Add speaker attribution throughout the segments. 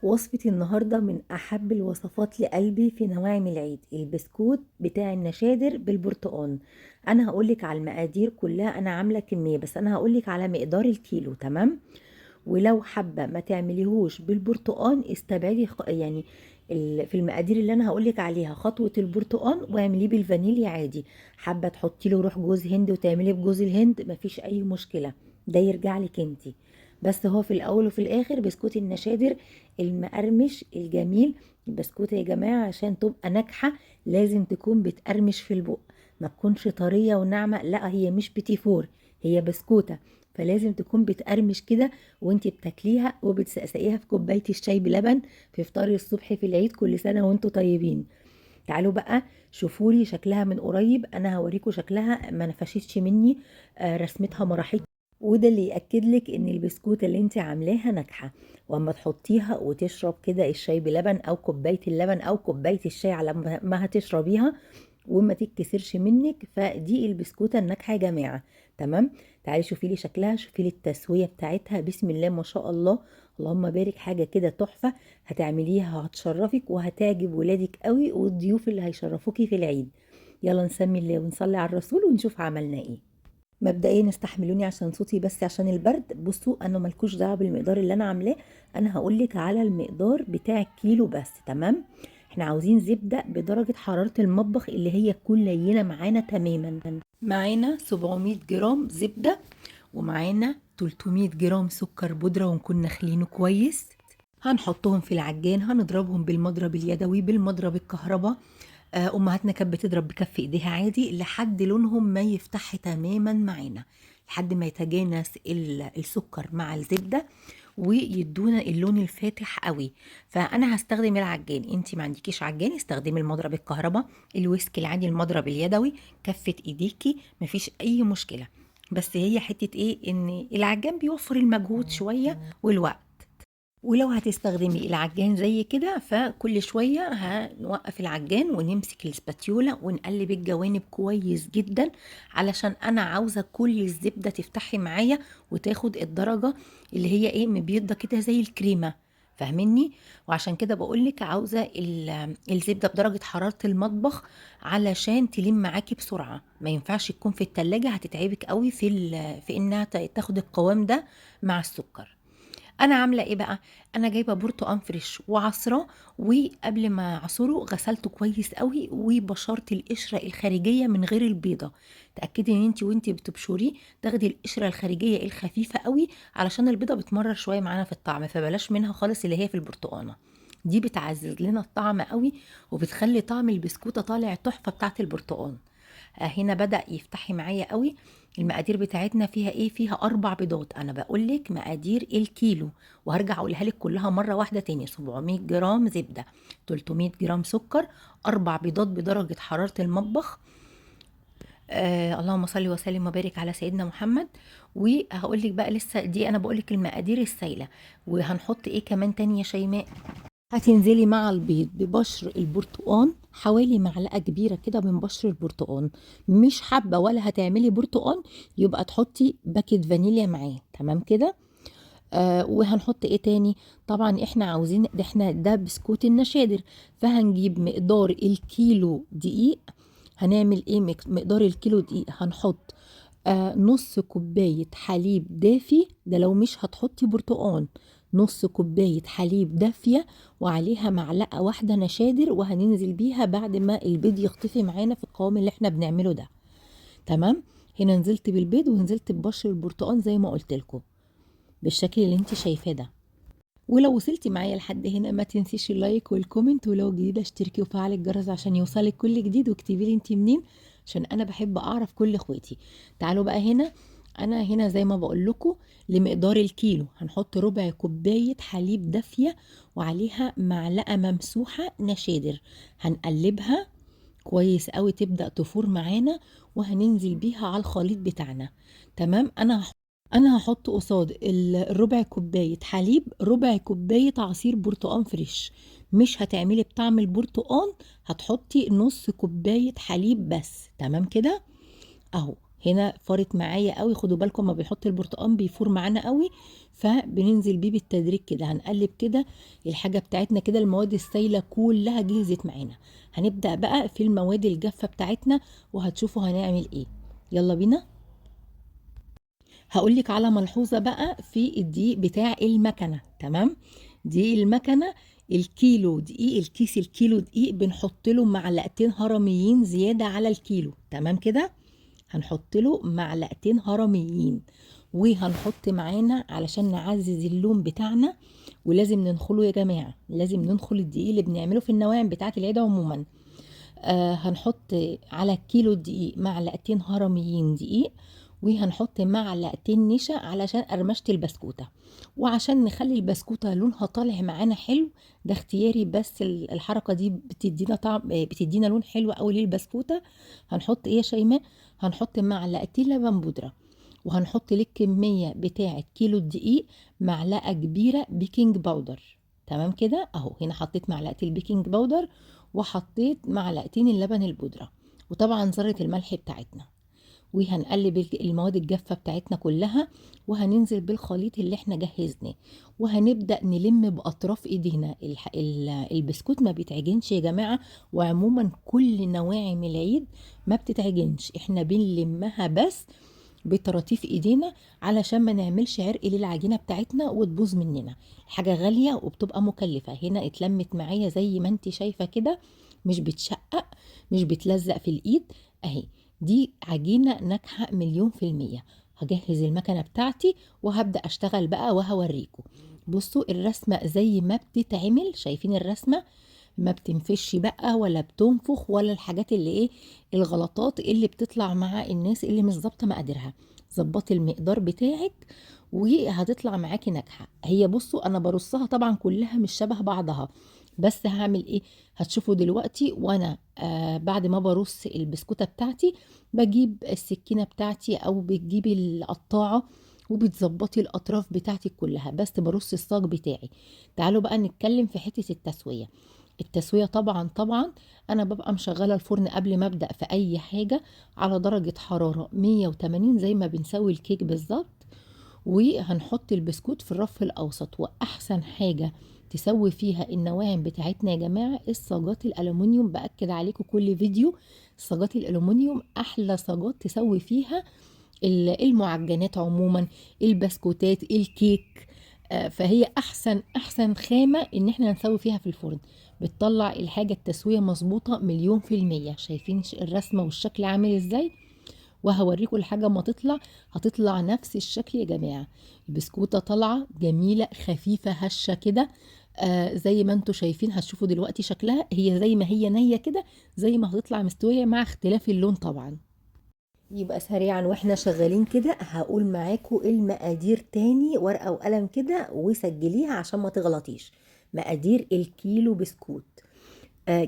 Speaker 1: وصفة النهاردة من أحب الوصفات لقلبي في نواعم العيد، البسكوت بتاع النشادر بالبرتقال. أنا هقولك على المقادير كلها، أنا عاملة كمية بس أنا هقولك على مقدار الكيلو، تمام؟ ولو حابة ما تعمليهوش بالبرتقال استبعدي يعني في المقادير اللي أنا هقولك عليها خطوة البرتقال، واعمليه بالفانيليا عادي. حابة تحطي له روح جوز هند وتعمليه بجوز الهند، مفيش أي مشكلة، ده يرجع لك انتي. بس هو في الأول وفي الآخر بسكوت النشادر المقرمش الجميل. البسكوتة يا جماعة عشان تبقى ناجحة لازم تكون بتقرمش في البق، ما تكونش طرية وناعمة، لا هي مش بيتي فور، هي بسكوتة، فلازم تكون بتقرمش كده وانتي بتاكليها وبتسقسقيها في كوباية الشاي بلبن في فطار الصبح في العيد. كل سنة وانتوا طيبين. تعالوا بقى شوفولي شكلها من قريب، انا هوريكم شكلها ما نفشتش مني، رسمتها ما راحتش، وده اللي يأكد لك ان البسكوتة اللي انت عاملاها ناجحة. واما تحطيها وتشرب كده الشاي بلبن او كوباية اللبن او كوباية الشاي على ما هتشربيها وما تتكسرش منك، فدي البسكوتة الناجحة يا جماعة، تمام؟ تعالي شوفي لي شكلها، شوفي لي التسوية بتاعتها، بسم الله ما شاء الله، اللهم بارك، حاجة كده تحفة. هتعمليها هتشرفك وهتعجب ولادك قوي والضيوف اللي هيشرفوكي في العيد. يلا نسمي الله ونصلي على الرسول ونشوف عملنا ايه. مبدئيا استحملوني عشان صوتي بس عشان البرد. بصوا انا مالكوش دعوه بالمقدار اللي انا عاملاه، انا هقولك على المقدار بتاع الكيلو بس، تمام؟ احنا عاوزين زبده بدرجه حراره المطبخ اللي هي تكون لينه معانا تماما. معانا 700 جرام زبده، ومعانا 300 جرام سكر بودره ونكون نخلينه كويس. هنحطهم في العجان، هنضربهم بالمضرب اليدوي، بالمضرب الكهرباء. امهاتنا كانت بتضرب بكف ايديها عادي لحد لونهم ما يفتح تماما معانا، لحد ما يتجانس السكر مع الزبده ويدونا اللون الفاتح قوي. فانا هستخدم العجان، انتي ما عندكيش عجان استخدمي المضرب الكهرباء، الويسك العادي، المضرب اليدوي، كفه ايديكي، مفيش اي مشكله. بس هي حته ايه، ان العجان بيوفر المجهود شويه والوقت. ولو هتستخدمي العجان زي كده فكل شوية هنوقف العجان ونمسك الاسباتيولا ونقلب الجوانب كويس جدا، علشان انا عاوزة كل الزبدة تفتحي معايا وتاخد الدرجة اللي هي ايه، مبيضة كده زي الكريمة، فاهميني؟ وعشان كده بقولك عاوزة الزبدة بدرجة حرارة المطبخ علشان تلم معاكي بسرعة، ما ينفعش تكون في التلاجة، هتتعبك قوي في انها تاخد القوام ده مع السكر. انا عامله ايه بقى؟ انا جايبه برتقان fresh وعصراه، وقبل ما اعصره غسلته كويس قوي وبشرت القشره الخارجيه من غير البيضه. تاكدي ان انت وانت بتبشريه تاخدي القشره الخارجيه الخفيفه قوي، علشان البيضه بتمرر شويه معانا في الطعم، فبلاش منها خالص اللي هي في البرتقانه دي، بتعزز لنا الطعم قوي وبتخلي طعم البسكوته طالع تحفه بتاعت البرتقان. هنا بدأ يفتحي معايا قوي. المقادير بتاعتنا فيها ايه؟ فيها 4 بيضات. انا بقولك مقادير الكيلو وهرجع اقولها لك كلها مرة واحدة تاني. 700 جرام زبدة، 300 جرام سكر، 4 بيضات بدرجة حرارة المطبخ. اللهم صل وسلم وبارك على سيدنا محمد. وهقولك بقى لسه دي انا بقولك المقادير السايلة. وهنحط ايه كمان تاني يا شيماء؟ هتنزلي مع البيض ببشر البرتقان، حوالي معلقة كبيرة كده من بشر البرتقان. مش حابة ولا هتعملي برتقان يبقى تحطي باكت فانيليا معاه، تمام كده؟ وهنحط ايه تاني؟ طبعا احنا عاوزين ده، احنا ده بسكوت النشادر، فهنجيب مقدار الكيلو دقيق. هنعمل ايه مقدار الكيلو دقيق؟ هنحط نص كوباية حليب دافي، ده لو مش هتحطي برتقان، نص كوباية حليب دافية وعليها معلقة واحدة نشادر، وهننزل بيها بعد ما البيض يختفي معانا في القوام اللي احنا بنعمله ده، تمام؟ هنا نزلت بالبيض ونزلت ببشر البرتقان زي ما قلت لكم بالشكل اللي انت شايفاه ده. ولو وصلتي معايا لحد هنا ما تنسيش ال like وال comment، ولو جديدة اشتركي وفعلي الجرس عشان يوصلك كل جديد، واكتبي لي انت منين عشان انا بحب اعرف كل اخواتي. تعالوا بقى هنا، انا هنا زي ما بقول لكم لمقدار الكيلو هنحط ربع كوباية حليب دافية وعليها معلقة ممسوحة نشادر، هنقلبها كويس قوي تبدأ تفور معانا، وهننزل بيها على الخليط بتاعنا، تمام؟ انا هحط قصاد الربع كوباية حليب ربع كوباية عصير برتقان فريش. مش هتعملي بطعم البرتقان، هتحطي نص كوباية حليب بس، تمام كده؟ اهو هنا فارت معايا قوي، خدوا بالكم ما بنحط البرتقان بيفور معانا قوي، فبننزل بيه بالتدريج كده. هنقلب كده الحاجة بتاعتنا كده، المواد السايله كلها جهزت معانا. هنبدا بقى في المواد الجافه بتاعتنا وهتشوفوا هنعمل ايه. يلا بينا. هقولك على ملحوظة بقى في الدقيق بتاع المكنه. تمام، دقيق المكنه الكيلو دقيق، الكيس الكيلو دقيق بنحط له معلقتين هرميين زيادة على الكيلو. تمام كده، هنحط له معلقتين هرميين، وهنحط معانا علشان نعزز اللون بتاعنا، ولازم ننخله يا جماعة، لازم ننخل الدقيق اللي بنعمله في النواعم بتاعه العيد عموما. هنحط على الكيلو الدقيق معلقتين هرميين دقيق، وهنحط معلقتين نشا علشان قرمشه البسكوته، وعشان نخلي البسكوته لونها طالع معانا حلو. ده اختياري، بس الحركة دي بتدينا طعم، بتدينا لون حلو قوي للبسكوته. هنحط ايه يا شيماء؟ هنحط معلقتين لبن بودره، وهنحط للكميه بتاعه كيلو الدقيق معلقه كبيرة baking powder. تمام كده اهو، هنا حطيت معلقه ال baking powder وحطيت معلقتين اللبن البودره، وطبعا ذره الملح بتاعتنا. وهنقلب المواد الجافة بتاعتنا كلها، وهننزل بالخليط اللي احنا جهزناه، وهنبدأ نلم بأطراف ايدينا. البسكوت ما بيتعجنش يا جماعة، وعموما كل نواعم العيد ما بتتعجنش، احنا بنلمها بس بطراطيف ايدينا علشان ما نعملش عرق للعجينة بتاعتنا وتبوظ مننا. حاجة غالية وبتبقى مكلفة. هنا اتلمت معايا زي ما انت شايفة كده، مش بتشقق، مش بتلزق في الايد اهي. دي عجينة ناجحة 1,000,000%. هجهز المكنة بتاعتي وهبدأ أشتغل بقى وهوريكم. بصوا الرسمة زي ما بتتعمل، شايفين الرسمة ما بتنفش بقى ولا بتنفخ ولا الحاجات اللي ايه الغلطات اللي بتطلع مع الناس اللي مش ظابطة مقاديرها. ظبطي المقدار بتاعك وهتطلع معاكي ناجحة. هي بصوا انا برصها طبعا كلها مش شبه بعضها، بس هعمل ايه هتشوفوا دلوقتي. وانا بعد ما برص البسكوتة بتاعتي بجيب السكينة بتاعتي او بتجيبي القطاعة وبتظبطي الاطراف بتاعتك كلها، بس برص الصاج بتاعي. تعالوا بقى نتكلم في حتة التسوية. التسوية طبعا طبعا انا ببقى مشغلة الفرن قبل ما ابدأ في اي حاجة على درجة حرارة 180 زي ما بنسوي الكيك بالظبط، وهنحط البسكوت في الرف الاوسط. واحسن حاجة تسوي فيها النواعم بتاعتنا يا جماعة الصاجات الالومنيوم، باكد عليكم كل فيديو، صاجات الالومنيوم احلى صاجات تسوي فيها المعجنات عموما، البسكوتات، الكيك، فهي احسن خامة ان احنا نسوي فيها في الفرن، بتطلع الحاجة التسوية مظبوطة 1,000,000%. شايفين الرسمة والشكل عامل ازاي؟ وهوريكم الحاجة ما تطلع، هتطلع نفس الشكل يا جماعة. البسكوتة طالعة جميلة خفيفة هشة كده، زي ما انتوا شايفين. هتشوفوا دلوقتي شكلها، هي زي ما هي نية كده زي ما هتطلع مستوية مع اختلاف اللون طبعا. يبقى سريعا واحنا شغالين كده هقول معاكم المقادير تاني، ورقة وقلم كده وسجليها عشان ما تغلطيش. مقادير الكيلو بسكوت،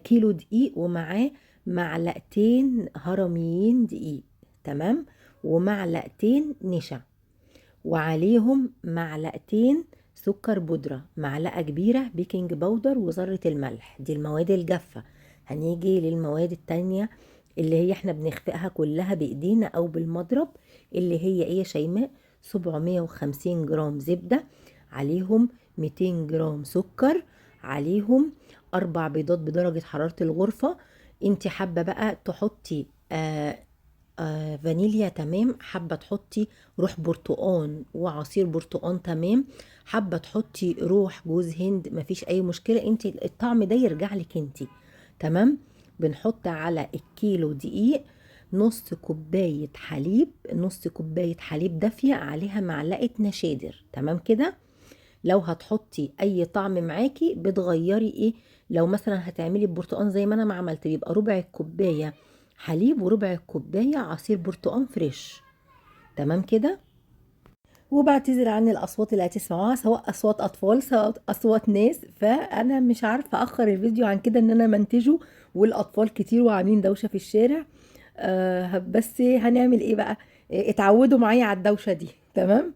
Speaker 1: كيلو دقيق ومعاه معلقتين هرميين دقيق، تمام، ومعلقتين نشا، وعليهم معلقتين سكر بودرة، معلقة كبيرة baking powder، وذرة الملح. دي المواد الجافة. هنيجي للمواد التانية اللي هي احنا بنخفقها كلها بايدينا او بالمضرب، اللي هي ايه يا شيماء؟ 750 جرام زبدة، عليهم 200 جرام سكر، عليهم 4 بيضات بدرجة حرارة الغرفة. انت حابة بقى تحطي فانيليا، تمام، حابة تحطي روح برتقان وعصير برتقان، تمام، حابة تحطي روح جوز هند، مفيش اي مشكلة، انت الطعم ده يرجع لك انت، تمام. بنحط على الكيلو دقيق نص كوباية حليب، نص كوباية حليب دافية عليها معلقة نشادر، تمام كده. لو هتحطي اي طعم معاكي بتغيري ايه، لو مثلا هتعملي البرتقان زي ما انا ما عملت، بيبقى ربع الكوباية حليب وربع الكوباية عصير برتقان فريش، تمام كده. وبعتذر عن الأصوات اللي هتسمعوها، سواء أصوات أطفال سواء أصوات ناس، فأنا مش عارفة أخر الفيديو عن كده إن أنا منتجه والأطفال كتير وعاملين دوشة في الشارع، بس هنعمل إيه بقى، اتعودوا معايا على الدوشة دي، تمام.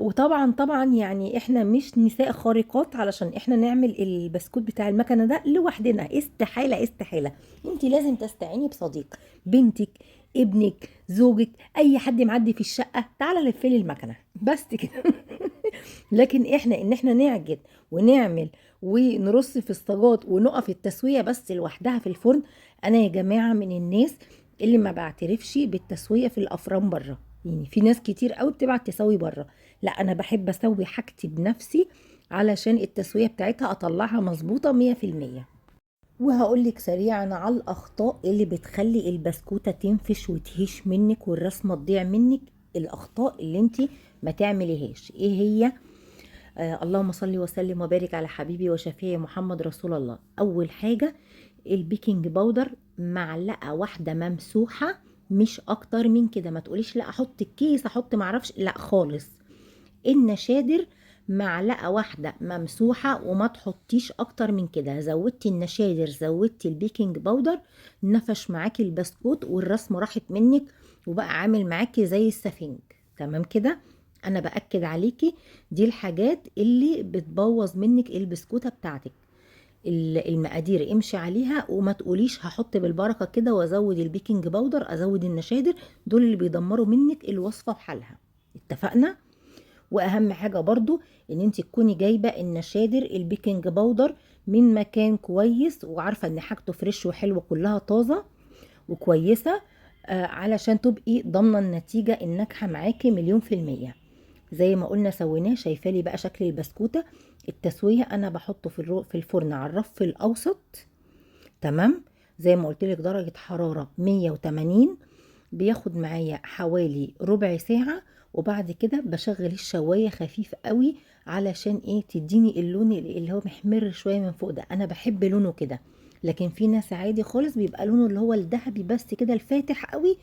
Speaker 1: وطبعا طبعا احنا مش نساء خارقات علشان احنا نعمل البسكوت بتاع المكنه ده لوحدنا، استحالة استحالة. انت لازم تستعيني بصديق، بنتك، ابنك، زوجك، اي حد معدي في الشقة، تعالى لفلي المكنه بس كده. لكن احنا ان احنا نعجن ونعمل ونرص في الصاجات ونقف التسوية بس لوحدها في الفرن، انا يا جماعة من الناس اللي ما بعترفش بالتسويه في الافران بره. يعني في ناس كتير قوي بتبعت تسوي بره، لا انا بحب اسوي حاجتي بنفسي علشان التسوية بتاعتها اطلعها مظبوطة 100%. وهقولك سريعا على الاخطاء اللي بتخلي البسكوته تنفش وتهش منك والرسمه تضيع منك، الاخطاء اللي انت ما تعمليهاش ايه هي؟ اللهم صل وسلم وبارك على حبيبي وشفيعي محمد رسول الله. اول حاجة ال baking powder، معلقه واحدة ممسوحة مش اكتر من كده، ما تقوليش لا احط الكيس احط معرفش، لا خالص. النشادر معلقه واحدة ممسوحة وما تحطيش اكتر من كده. زودتي النشادر زودتي ال baking powder، نفش معاكي البسكوت والرسمه راحت منك وبقى عامل معاكي زي السفنج. تمام كده؟ انا باكد عليكي دي الحاجات اللي بتبوظ منك البسكوته بتاعتك. المقادير امشي عليها وما تقوليش هحط بالبركة كده وازود ال baking powder ازود النشادر، دول اللي بيدمروا منك الوصفة بحالها. اتفقنا؟ واهم حاجة برضو ان انت تكوني جايبه النشادر ال baking powder من مكان كويس وعارفه ان حاجته fresh وحلوه كلها طازة وكويسة، علشان تبقي ضامنه النتيجة الناجحة معاكي 1,000,000%. زي ما قلنا سويناه. شايفه لي بقى شكل البسكوته التسوية، انا بحطه في الفرن على الرف الاوسط. تمام؟ زي ما قلت لك درجه حرارة 180، بياخد معايا حوالي ربع ساعة، وبعد كده بشغل الشوايه خفيف قوي علشان ايه؟ تديني اللون اللي هو محمر شوية من فوق ده، انا بحب لونه كده. لكن في ناس عادي خالص بيبقى لونه اللي هو الذهبي بس كده الفاتح قوي.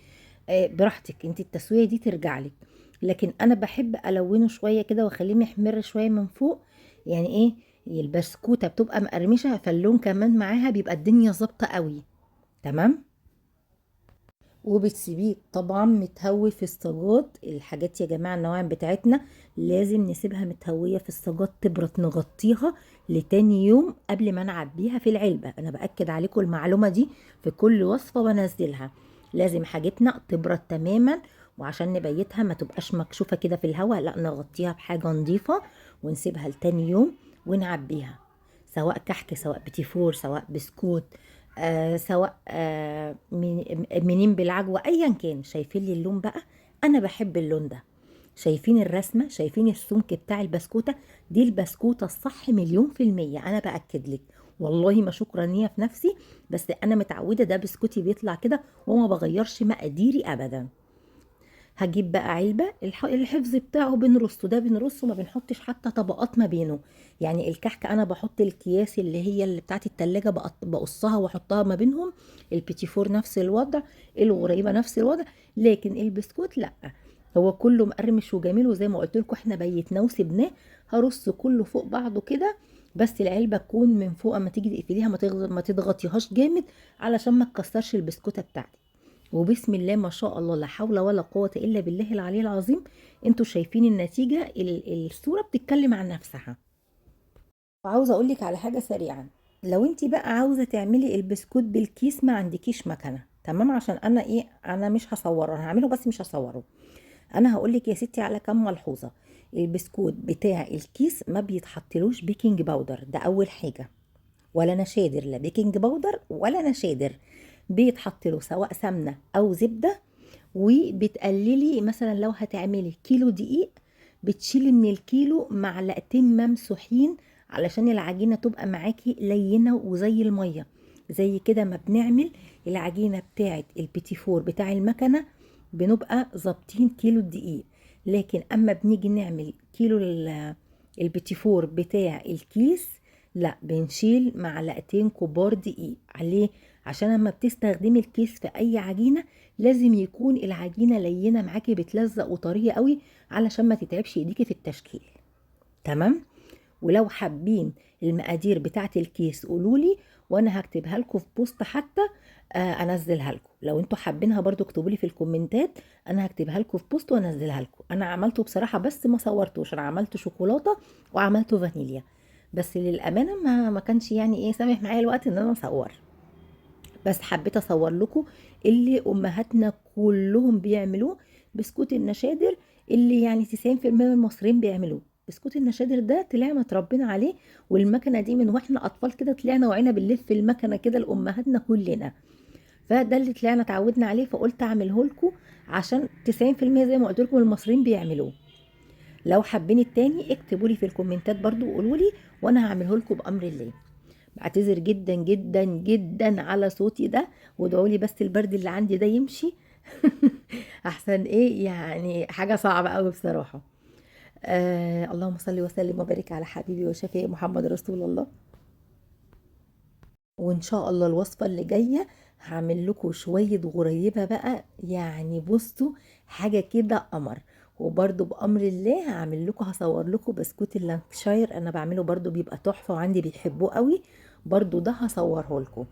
Speaker 1: براحتك انت، التسوية دي ترجع لك، لكن انا بحب الونه شوية كده واخليه محمر شوية من فوق. يعني ايه؟ البسكوته بتبقى مقرمشه، فاللون كمان معاها بيبقى الدنيا ظابطة قوي. تمام؟ وبتسيبيه طبعا متهوي في الصاجات. الحاجات يا جماعة النواعم بتاعتنا لازم نسيبها متهويه في الصاجات تبرد، نغطيها لتاني يوم قبل ما نعبيها في العلبة. انا باكد عليكم المعلومة دي في كل وصفه بنزلها، لازم حاجتنا تبرد تماما، وعشان نبيتها ما تبقاش مكشوفة كده في الهواء، لا نغطيها بحاجة نظيفة ونسيبها لتاني يوم ونعبيها، سواء كحك سواء بتيفور سواء بسكوت، سواء منين بالعجوة، ايا كان. شايفين لي اللون بقى؟ انا بحب اللون ده. شايفين الرسمة؟ شايفين السمك بتاع البسكوتة؟ دي البسكوتة الصح 1,000,000%، انا بأكد لك والله ما شكرا نية في نفسي، بس انا متعودة ده بسكوتي بيطلع كده وما بغيرش مقاديري ابدا. هجيب بقى علبة الحفظ بتاعه بنرصه، ده بنرصه ما بنحطش حتى طبقات ما بينه. يعني الكحك انا بحط الكياس اللي هي اللي بتاعت التلاجة بقصها واحطها ما بينهم، البيتيفور نفس الوضع، الغريبة نفس الوضع، لكن البسكوت لا، هو كله مقرمش وجميل، وزي ما قلت لكم احنا بيتناه وسبناه. هرص كله فوق بعضه كده، بس العلبة تكون من فوق اما تيجي تقفليها ما تضغطيهاش جامد علشان ما تكسرش البسكوتة بتاعتك. وبسم الله ما شاء الله لا حول ولا قوة إلا بالله العلي العظيم. انتوا شايفين النتيجة، الصورة بتتكلم عن نفسها. وعاوزة أقولك على حاجة سريعا، لو انت بقى عاوزة تعملي البسكوت بالكيس ما عندكيش مكنة، تمام؟ عشان أنا إيه، أنا مش هصوره، أنا هعمله بس مش هصوره. أنا هقولك يا ستي على كم ملحوظة. البسكوت بتاع الكيس ما بيتحطلوش baking powder، ده أول حاجة، ولا نشادر، لا baking powder ولا نشادر. بيتحط له سواء سمنة أو زبدة. وبتقللي مثلا لو هتعملي كيلو دقيق بتشيلي من الكيلو معلقتين ممسوحين علشان العجينة تبقى معاكي لينة وزي المية، زي كده ما بنعمل العجينة بتاعت البيتيفور بتاع المكنة بنبقى ظابطين كيلو الدقيق. لكن أما بنيجي نعمل كيلو البيتيفور بتاع الكيس لا، بنشيل معلقتين كبار دقيق عليه، عشان لما بتستخدمي الكيس في اي عجينه لازم يكون العجينة لينه معاكي بتلزق وطريه قوي علشان ما تتعبش ايديكي في التشكيل. تمام؟ ولو حابين المقادير بتاعه الكيس قولولي وانا هكتبها لكم في post حتى، انزلها لكم. لو انتوا حابينها برضو اكتبوا لي في الكومنتات، انا هكتبها لكم في post وانزلها لكم. انا عملته بصراحة بس ما صورتوش، انا عملت شوكولاتة وعملته فانيليا، بس للامانة ما كانش سامح معايا الوقت ان انا اصور. بس حبيت اصور لكم اللي امهاتنا كلهم بيعملوه، بسكوت النشادر اللي يعني 90% من المصريين بيعملوه. بسكوت النشادر ده طلعنا اتربينا عليه، والمكنه دي من واحنا اطفال كده طلعنا وعينا بنلف المكنه كده لامهاتنا كلنا، فده اللي طلعنا اتعودنا عليه، فقلت اعمله لكم عشان 90% زي ما قلت لكم المصريين بيعملوه. لو حابين التاني اكتبوا لي في الكومنتات برضو وقولوا لي، وانا هعمله لكم بامر الله. بعتذر جدا جدا جدا على صوتي ده، وادعوا لي بس البرد اللي عندي ده يمشي احسن ايه، يعني حاجة صعبة قوي بصراحة. اللهم صل وسلم وبارك على حبيبي وشفيعي محمد رسول الله. وان شاء الله الوصفة اللي جاية هعمل لكم شوية غريبة بقى، يعني بصوا حاجة كده قمر. وبرده بامر الله هعمل لكم، هصور لكم بسكوت اللانكشاير، انا بعمله برده بيبقى تحفة وعندي بيحبوه قوي، برده ده هصوره لكم.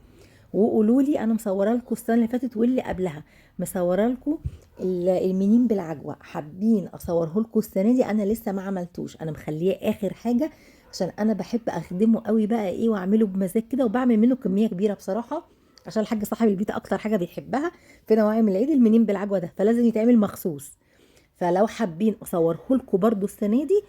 Speaker 1: وقولوا لي، انا مصوره لكم السنة اللي فاتت واللي قبلها مصوره لكم المنين بالعجوه، حابين اصوره لكم السنة دي؟ انا لسه ما عملتوش، انا مخليه اخر حاجة عشان انا بحب اخدمه قوي بقى ايه، واعمله بمزاج كده، وبعمل منه كمية كبيرة بصراحة عشان الحاج صاحب البيت اكتر حاجة بيحبها في نواعم العيد المنين بالعجوه ده، فلازم يتعمل مخصوص. فلو حابين اصوره لكم برده السنة دي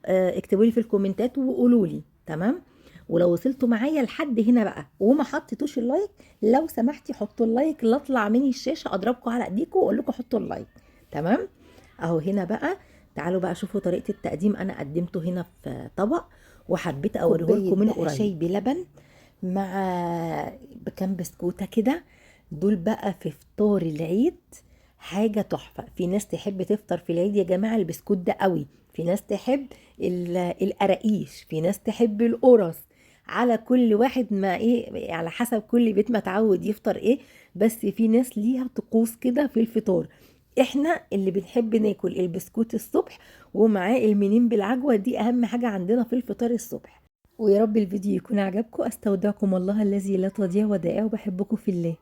Speaker 1: اكتبوا لي في الكومنتات وقولوا لي، تمام؟ ولو وصلتوا معايا لحد هنا بقى وما حطيتوش ال like، لو سمحتي حطوا ال like، لا اطلع من الشاشة اضربكم على ايديكم واقول لكم حطوا ال like، تمام؟ اهو هنا بقى تعالوا بقى شوفوا طريقه التقديم. انا قدمته هنا في طبق وحبيت اوريه لكم من
Speaker 2: كوباية بقى
Speaker 1: قريب.
Speaker 2: شاي بلبن مع بكام بسكوته كده، دول بقى في فطار العيد حاجة تحفة. في ناس تحب تفطر في العيد يا جماعة البسكوت ده قوي، في ناس تحب القراقيش، في ناس تحب القرص، على كل واحد ما ايه، على حسب كل بيت ما اتعود يفطر ايه، بس في ناس ليها طقوس كده في الفطار. احنا اللي بنحب ناكل البسكوت الصبح ومعاه المنين بالعجوة، دي اهم حاجة عندنا في الفطار الصبح.
Speaker 1: ويا رب الفيديو يكون عجبكم. استودعكم الله الذي لا تضيع ودائعه، وبحبكم في الله.